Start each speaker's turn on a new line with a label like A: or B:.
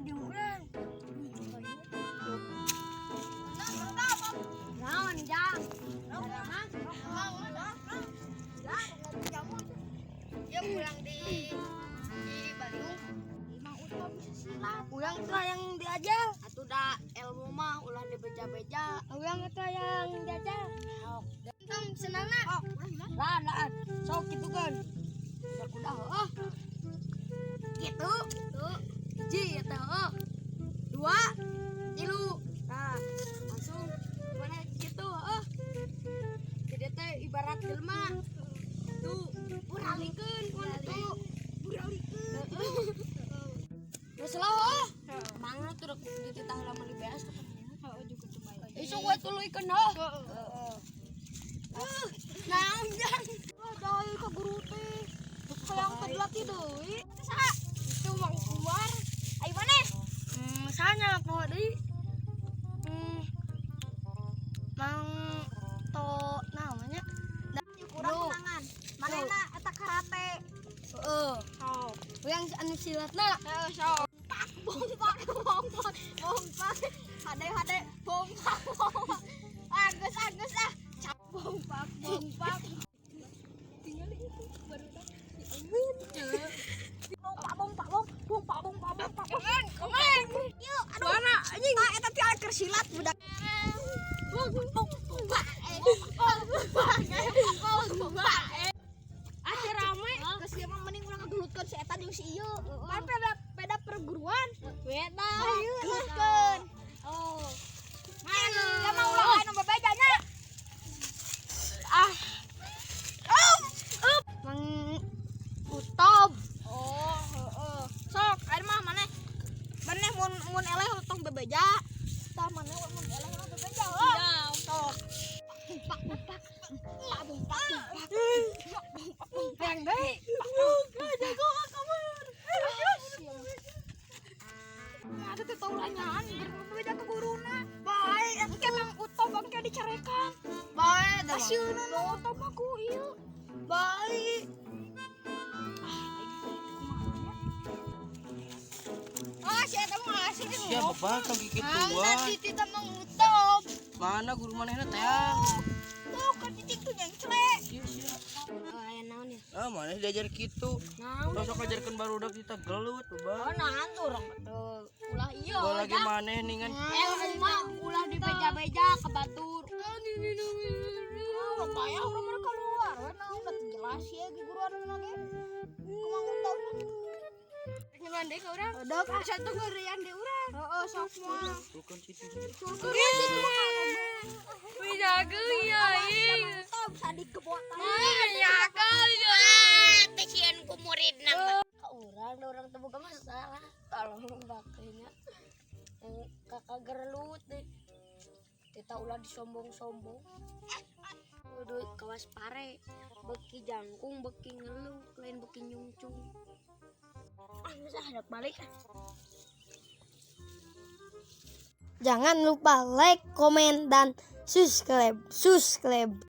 A: Di urang. Naon, Jang?
B: Ya kurang di Baliung.
A: Mang Uto bisa silat. Urang teh yang diajar.
B: Atuh da ilmu mah ulah dibeja-beja.
A: Urang teh yang diajar.
B: Tong senangna.
A: Lah, lah. Sok kitu kan. Udah heuh. Gitu.
B: Tuh.
A: Hiji ya teh heuh. Dua, tilu. Nah, langsung mana gitu heuh. Jadi teh ibarat jelema. Tuh, buralikeun kudu tuh. Buralikeun. Geus lah heuh. Mangga tuh rek dititah heula meuli beas.
B: Heeh juga cuma.
A: Isuk we tuluykeun heuh. Heeh. Naon, Jang?
B: Wah, dai ka guru teh. Hayang teh dilatih deui.
A: Saha?
B: Itu Mang Umar. Ayo maneh?
A: Sanya poho deui. Mang to namanya.
B: Kurang kenangan. Manehna eta karate.
A: Heeh.
B: Sok.
A: Yang anu silatna.
B: Heeh, sok. Pak bompak bompak bompak. Hade hade bompak bompak. Ah, geus ah, geus ah. Cap bompak bompak.
A: Tinggal itu baru Amin.
B: Bompak bompak bom bompak bompak bompak.
A: Komen, komen.
B: Yuk, aduh. Mana anjing? Ah, eta teh keur silat budak. Bom bom bompak. Bompak bompak.
A: Ah, rame.
B: Geus ieu mah mending urang ngagelutkeun si eta jeung si ieu. Pan beda beda perguruan.
A: Beda.
B: Gelutkeun.
A: Oh.
B: Ya mah ulah anu bebeja nya.
A: Ah. Mang Utob.
B: Oh, heeh. Sok, air mah maneh. Maneh mun mun eleh tong bebeja. Tah maneh mun eleh ulah bebeja heuh.
A: Iya.
B: Sok. Pak pak pak pak pak pak.
A: Yang deui.
B: Jago kamu. Ada teh taulanyaan bebeja ke guruna. Bae, engke Mang Utob engke dicarekan.
A: Bae dah.
B: Kasieun Mang Utob mah ku ieu.
A: Bae.
B: Ah, si eta mah asik.
C: Siapa bakal
A: Mana
C: gituan?
A: titita Mang Utob.
C: Mana guru manehna teh?
B: Tuh, kan titik tuh nyengcle.
C: Sia sia.
A: Oh, aya naon ya?
C: Ah, maneh diajar kitu.
A: Naon?
C: Sok ajarkeun barudak kita gelut,
A: Oh,
C: bah.
A: naon tuh urang tuh. Ulah iya.
C: Gua lagi
A: Jang.
C: maneh nih kan.
A: Ilmu mah ulah dibeja-beja ke batur.
B: Oh, payah urang mah keluar. We naon teu jelas ya ge guruan ge. Kumaha Utob mah.
A: Nyeman deui ka urang.
B: Udah,
A: Asa tuh ngerian di urang.
B: Heeh, sok mah.
C: Bukan situ.
B: Sulkeun we situ mah.
A: Jago ya,
B: Mang Utob sadik kebotan.
A: Jago ya.
B: Teh ku muridna.
A: Ka urang, da urang teu boga masalah. Tolong bakenya. Yang kakak gerlut deh. Kita ulah disombong-sombong. Kudu kawas pare, beki jangkung, beki ngeluh, lain beki nyungcung. Ah, bisa hadap balik.
D: Jangan lupa like, komen, dan subscribe. Subscribe.